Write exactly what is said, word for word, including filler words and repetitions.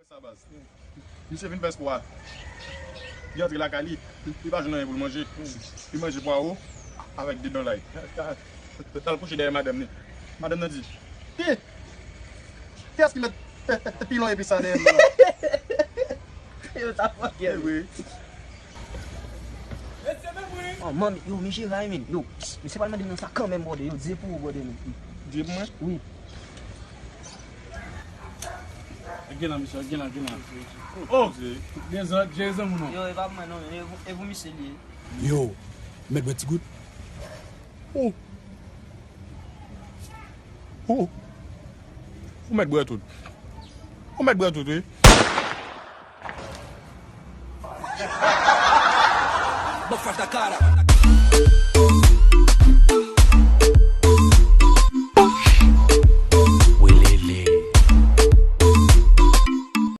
Sa baz. Misye vin fè espwa. Li antre lakay li, li pa jwenn anyen pou l manje. Li manje pwawo avèk de dan lay. L al kouche dèyè madanm li. Madanm nan di, "Ki? Kiyès ki met pilon epi sa dèyè m nan?" Yo, sa fòkè. Wi. Oh, manmi, yo, men Jeray, men. Yo, misye pral mande m nan sa kanmenm, brother. Yo, di pou ou, brother, men. Di pou mwen? Wi. Gen la, misye, gen la, gen la. Oh! Dezòd, Jason, moun. Yo, e pa pou mwen, non, men. E pou, e pou misye li ye. Yo, mèt bwè ti gout. Oh. Oh. Ou mèt bwè tout. Ou mèt bwè tout, wi. Bòk fach da kara.